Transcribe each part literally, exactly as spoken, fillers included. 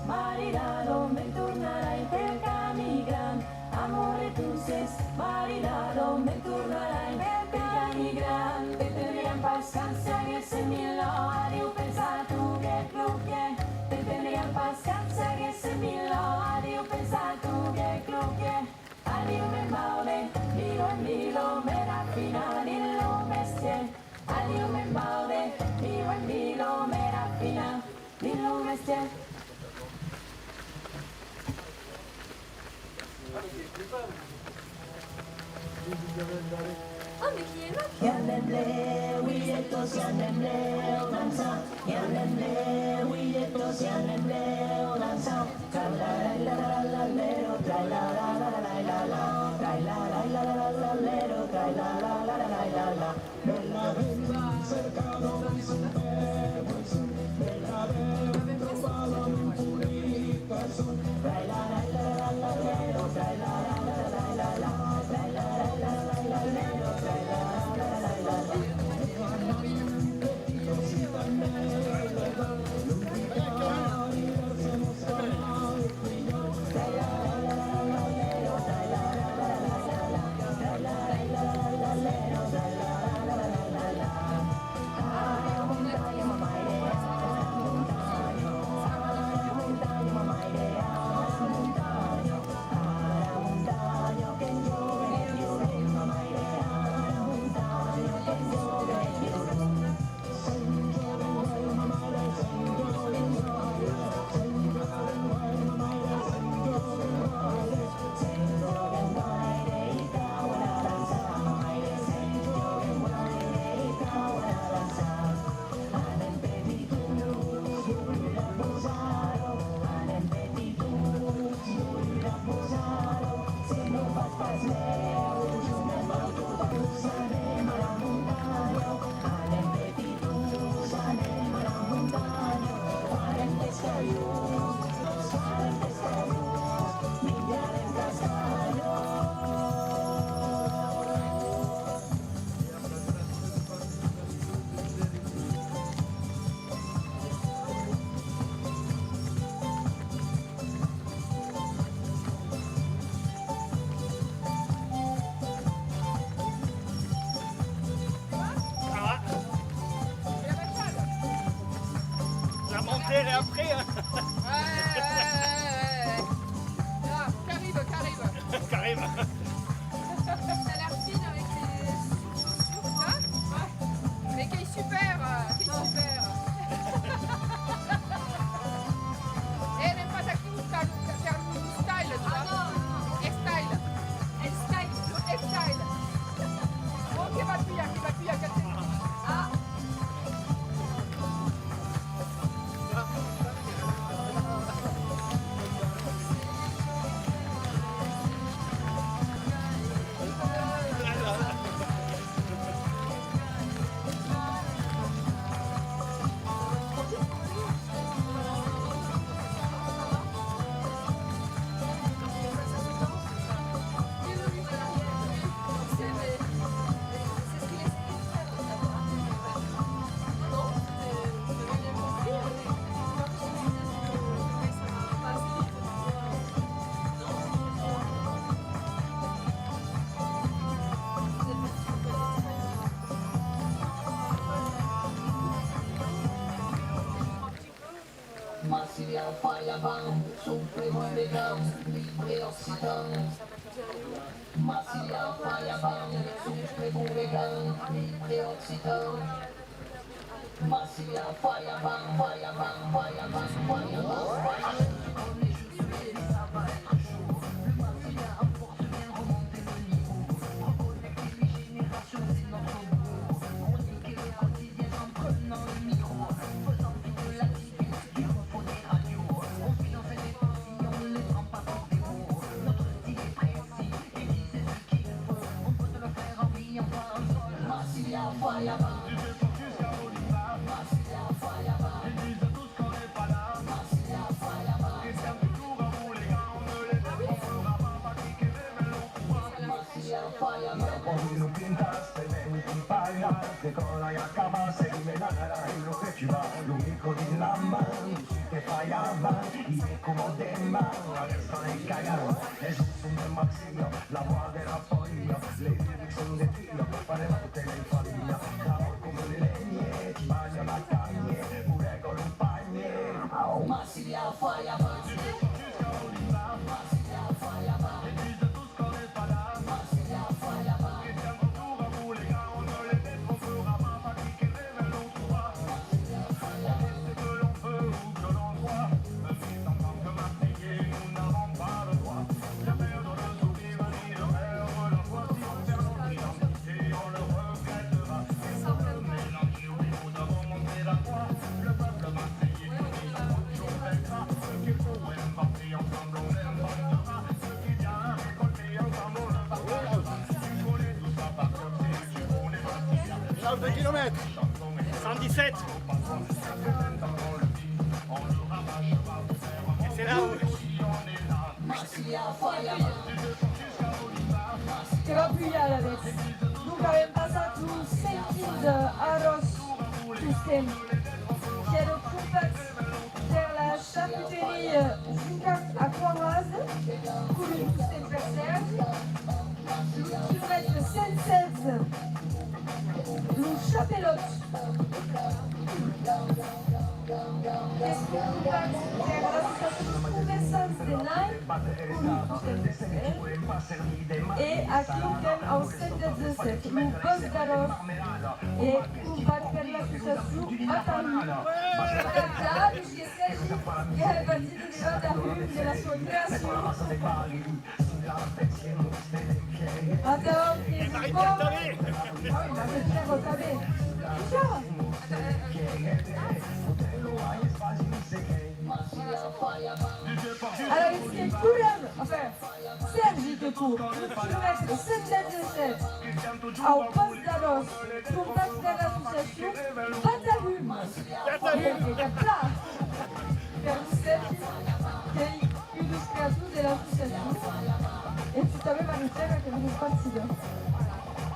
Maridado, me'n tornarai pel camí gran. Amor de tu ses maridado, me'n tornarai pel camí gran. Te tendriam pas quand seguesse mila, adiu pensar tu que cloque. Te tendriam pas quand seguesse mila, adiu pensar tu que cloque. Adiu, me'n vau de vila en vila, me rafina dins lo mestièr. Adiu, me'n vau de vila en vila, me rafina dins lo mestièr. Ah, mais qui est là ? I anem lèu, uèi e tots, i anem lèu dançar. I anem lèu, uèi e tots, i anem lèu dançar. Ah. La montée, elle est après, hein. Ouais, ouais, ouais, ouais, ouais. Ah, qu'arrive, qu'arrive. Qu'arrive. T'as l'air fine avec tes chaussures, là. Ouais. Mais qu'elle est super, euh, qu'elle est super. Eh, même pas ta Cal faire le style, tu vois. Ah non, non. Style. El style, le style. Oh, que va pujar, que va pujar, que... Ah. Massilia Fayaban, son prigond de cant, libre occitan. Massilia Fayaban, son prigond de cant, libre occitan. Massilia Fayaban, Fayaban, Fayaban, Fayaban. Eco dins la man, si te falhava, i eco deman, aguesta de cagar, es un son de magia, la voix de la pòria, les lyrics son de tria, farem un telefonia, calor com un lenye, balha la canha, burego lo panhe, au, masia falla, masia. Deux kilomètres. Cent dix-sept. Et c'est là où... Que va pujar, alavetz. Donc, avèm passat lo cent quinze a Ròs, tostemps. Qu'èra crompat per la charcuteria Juncac a Coarrasa, corrut tostemps per Sèrgi. Lo quilomètre cent setze, lo Chapelòt. Qu'es crompat per l'associacion Los Comerçants de Nain, corrut tostemps per Sèrgi. E aquiu qu'èm au cent dètz-e-sèt, lo Bòsc d'Arròs, e crompat per l'associacion Atarhum. Voilà, clar, puisque Sèrgi que hè partida de l'Atarhum, de la sua creacion. Atau, qu'es un còp... Ah oui, mas se fièra tanben. Se fièra. Alavetz que correm, enfin, Sèrgi que cor lo quilomètre cent dètz-e-sèt au Bòsc d'Arròs, crompat per l'associacion Batarhum. Bien, que cap plan per lo Sèrgi, qu'ei un deus creators de l'associacion, e justament Marie-Pierre que vos partida.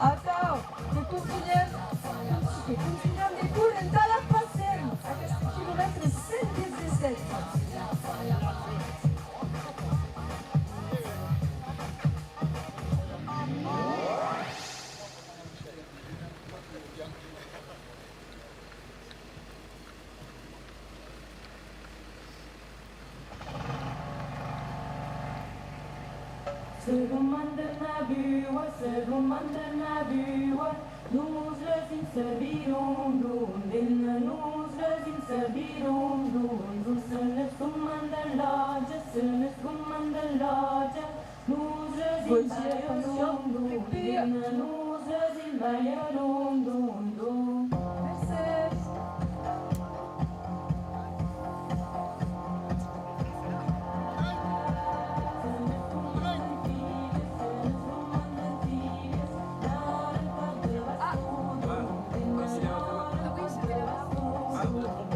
Atau, que contunhem, que contunhem de córrer entà la Passem, aqueste quilomètre cent dètz-e-sèt. Se comanda na bua, se comanda na bua, nos les inserviron, dondin, nos les inserviron, dondin, se les comanda lòtja, se les comanda lòtja, nos les inserviron, dondin, nos les inserviron, dondin. Mercés.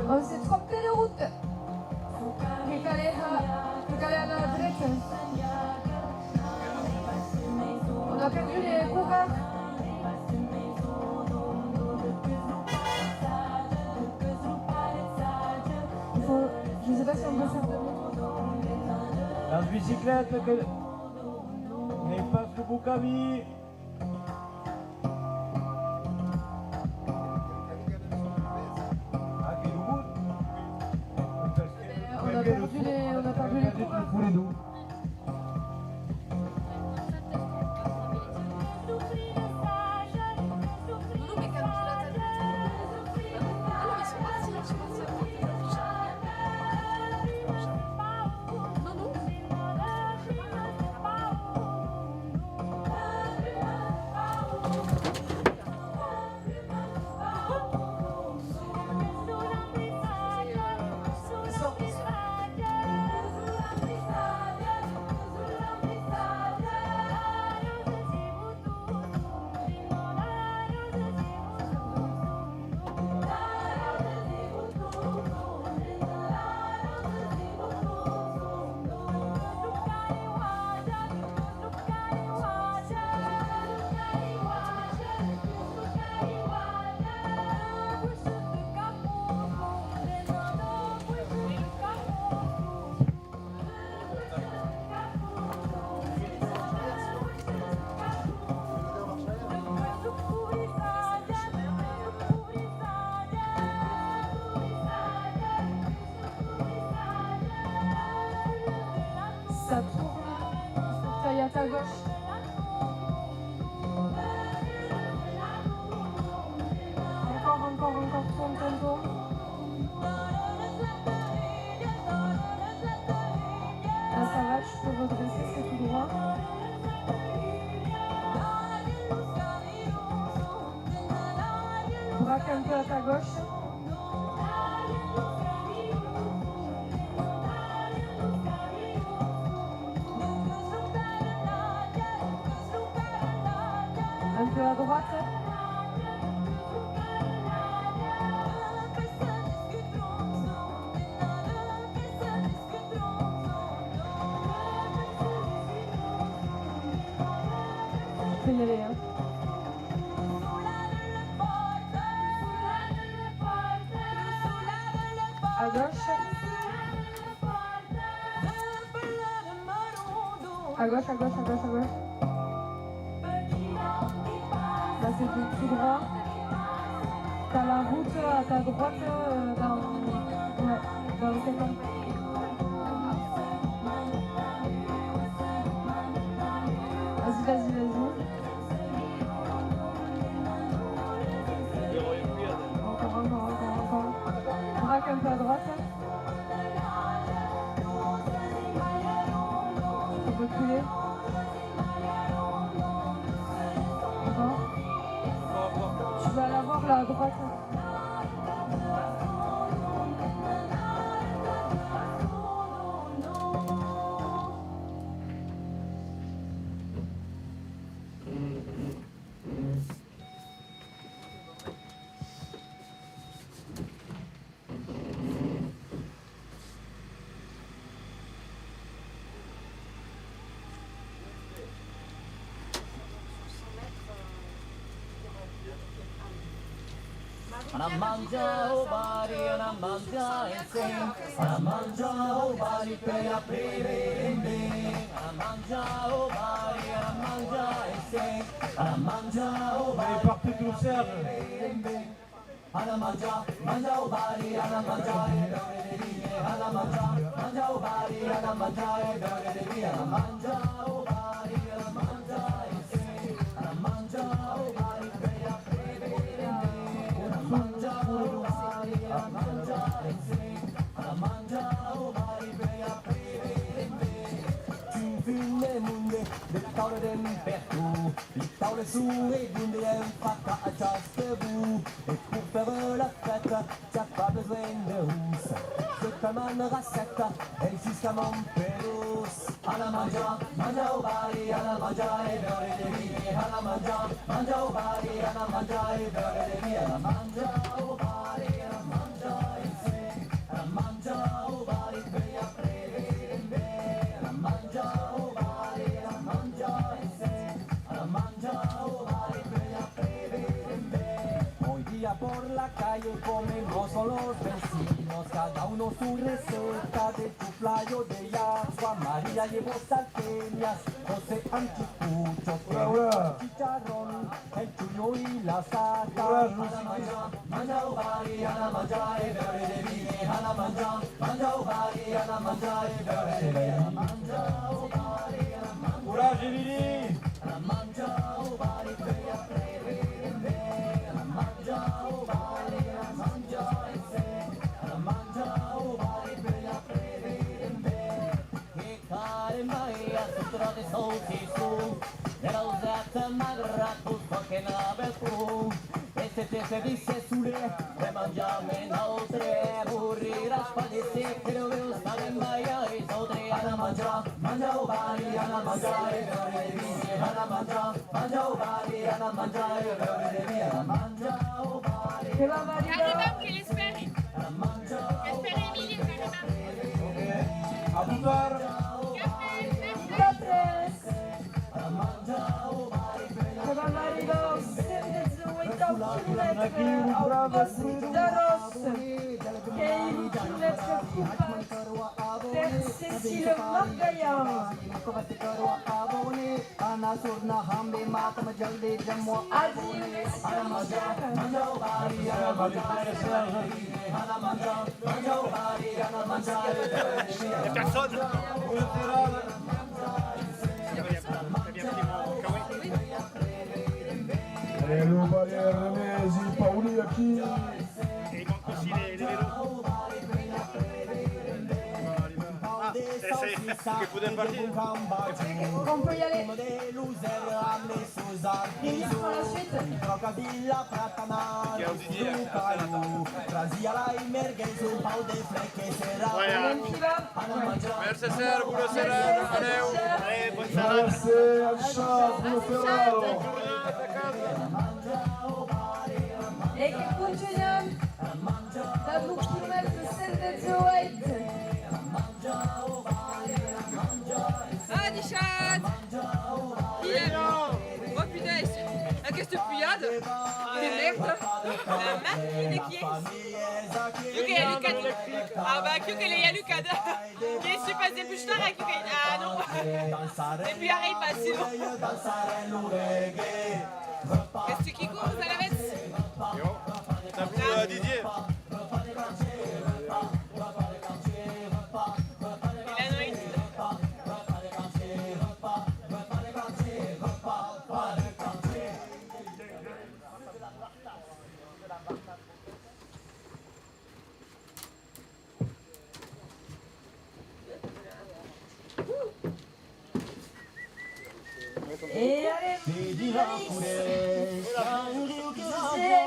On s'est trompé de route. Que calè, que calè anar a dreta. On a perdu les coureurs. Il faut, je sais pas si on peut faire demi-tour. Las bicicletas que n'ei pas lo bon camin. On a perdu les, on a perdu les coureurs. La tourne, sortei a ta gauche. Encore, encore, encore, tourne, tourne, tourne. Là, ça va, tu peux redresser, c'est tout droit. Braque un peu à ta gauche. Un peu à droite. Fais-le, hein. À gauche. À gauche, à gauche, à gauche, à gauche. Là, c'est tout, tout droit. T'as la route à ta droite, euh, dans, ouais, dans le cinquante. Vas-y, vas-y, vas-y. Encore, encore, encore, encore. Braque un peu à droite. Reculer. Encore. Tu vas l'avoir là à droite. Anam manjar au bari, anam manjar ensems. Anam manjar au bari per aprene ben. Anam manjar au bari, anam manjar ensems. Anam manjar au bari. Allez, partez tout le cercle. Anam manjar, manjar au bari, anam manjar e beure de vin. Anam manjar, manjar au bari, anam manjar e beure de vin. Anam manjar au bari, anam manjar ensems. Anam manjar au bari per aprene ben. Anam manjar au bari, anam manjar ensems. Anam manjar au bari per aprene ben. Fum, fum de monde, de taules d'en pertot. Li taules sure d'un de un fracàs a chaste bu. E pour faire la fête, t'as pas besoin de rousse. Je commande recette, et jusqu'à mon pelos. Anam manjar, manjar au bari, anam manjar e beure de vin. Anam manjar, manjar au bari, anam manjar e beure de vin. Anam manjar au bari, anam manjar ensems. Anam manjar au bari per aprene ben. Anam manjar au bari, anam manjar ensems. Anam manjar au bari per aprene ben. Hoy día por la calle comemos con los vecinos, cada uno su receta de chuflado de yasua. María llevó salteñas, José anticuchos, hola, hola, chicharrón, el chuño y la sata. Hola, José. Anam manjar, manjar au bari, anam manjar e beure de vin. Anam manjar, manjar au bari, anam manjar e beure de vin. Anam manjar au bari, anam manjar. Courage, Émilie. Anam manjar au bari per aprene ben. Anam manjar au bari, anam manjar ensems. Anam manjar au bari per aprene ben. Que caramba, e a sutra de saucisson, de l'ausat magrat, vos fa que n'avètz pro. E se te se disse solet, de manjar-me n'autre, moriràs pas de set, que lo veus pas ben balhar es autres. Anam manjar, manjar au bari, anam manjar e beure de vin. Anam manjar, manjar au bari, anam manjar e beure de vin. Anam manjar au bari. Que va, Maria? Arribam, que l'espèri. Qu'espèri Emilie, qu'arribam. Ok. A plus tard. Cafè, merci. Cafè. Que vam arribar als cent dètz-e-uèit quilomètres, au pòst d'Arròs, qu'ei lo quilomètre copat per Cécile Margaillan. Adiu, messieurs. Merci, Jean-Jacques. Personne. Que podem partir. On peut y aller. Ministre, la suite. Voilà. Merci, sir. Bona serada. Adéu. Adéu, bona serada. Merci, Alexandre, bona serada. E que continuem dab lo quilomètre cent dètz-e-uèit. Adishatz! Bien. Oh, putain, aquesta pujada de merda. La màquina que és. Jo que l'ai alucat. Ah, bah, jo que l'ai alucat. Que je suis passé plus tard, que, ah, non. Depuis, arrête pas, sinon. Qu'est-ce qui cause, alavetz? Jo. T'as vu, euh, Didier? E anem dins la forèst, i a un riu que raja,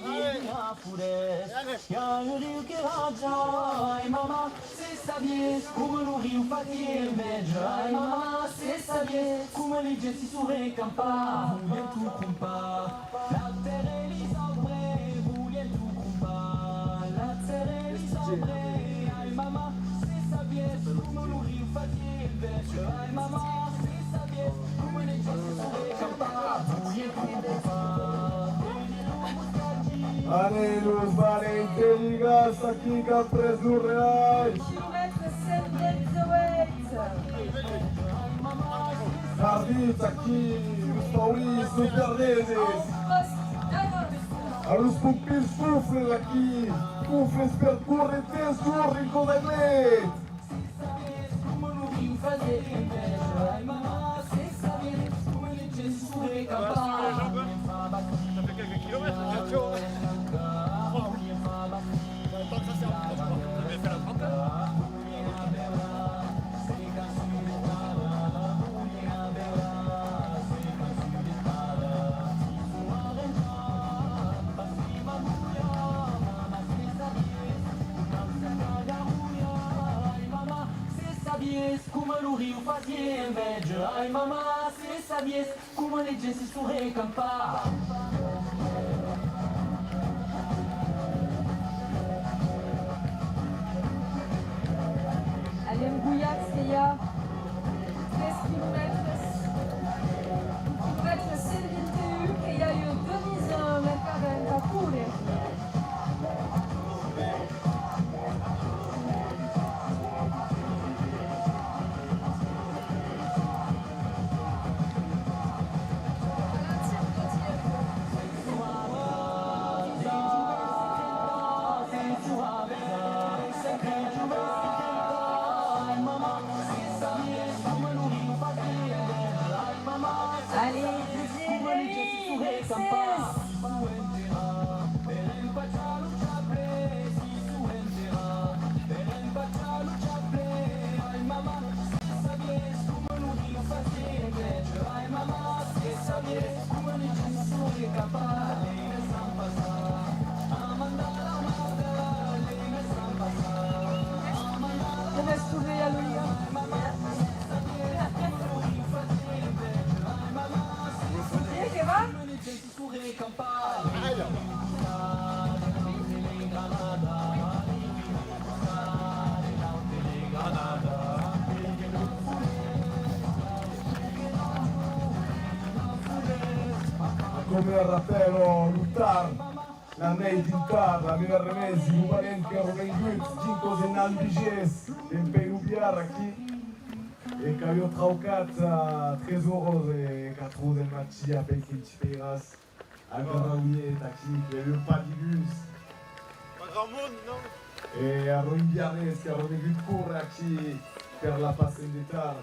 dins la forèst, i a un riu que raja, ai mama, se sabies coma lo riu fasiá enveja, ai mama, se sabies coma li gents si son recampats, volián tot crompar. La tèrra e lis aubres volián tot crompar, la tèrra e lis aubres, ai mama, se sabies coma lo riu fasiá enveja, ai mama, se sabies coma li gents se son recampats, volián tot crompar. Anem, los valents de Ligas, aquí qu'an pres lo reais. Quilomètre cent dètz-e-uèit. Ardits aquí, los paurits, los verdeses. A los pompièrs cofres aquí, cofres per córrer dins lo rincon de Glet. Ça fait quelques kilomètres, quatre euros. Waouh. Tant que ça sert à rien, je vais faire la trentaine. Se sabies coma lo riu fasiá enveja, ai mama, se sabies coma li gents si son recampats. Anem gojats que i a tres quilomètres, lo quilomètre cent vint e un, que i a ua Denise Mercada entà córrer. Allez, Didier, réussite. Bien, que va? Coma rapèla lo Tarn, la nèit deu Tarn, la meva remesa, lo valent qu'èra vengut, dins cos en Albigés, dempuèi lo Biar aquí, e qu'aviá traucat a tres oras e quatre oras del matin, apèi que ti peiras. Encara avui aquí, que i aviá pas digús. Pas grand monde, non? E èra un biarnés qu'èra vengut córrer aquí per la Passem de Tarn.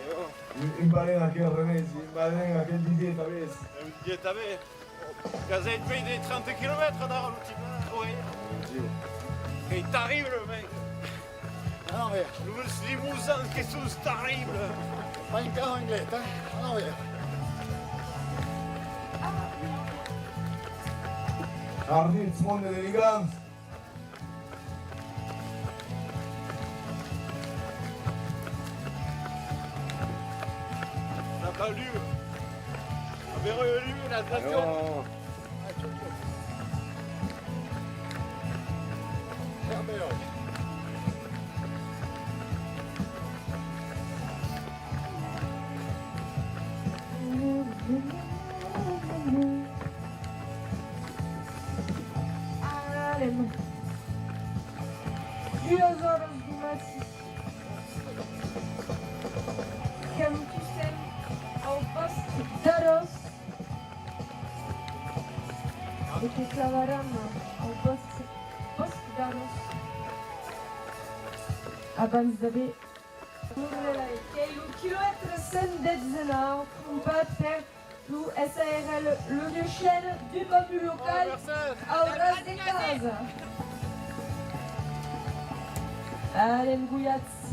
E ò. Un, un valent aquel Renèsi, un valent aquel Didier tanben. E un Didier tanben. Qu'as hèit mei de trenta quilomètres, non, l'ultima? Oui. Mon Dieu. Qu'ei terrible, mec. Anam veire. Los Limousins que son terribles. Pas encara anglés, hein? Anam veire. Ardits, monde delegants. La banlieue. La banlieue, la station. Alem. Duas oras deu matin. Qu'am tostemps au bòsc d'Arós e que clavaram au bòsc, bòsc d'Arós abans d'aver lo relai. Qu'ei lo quilomètre cent dètz-e-nau, crompat per lo S A R L, lo Duchesne, d'un bambu local au ras de casa. Alem, gojats.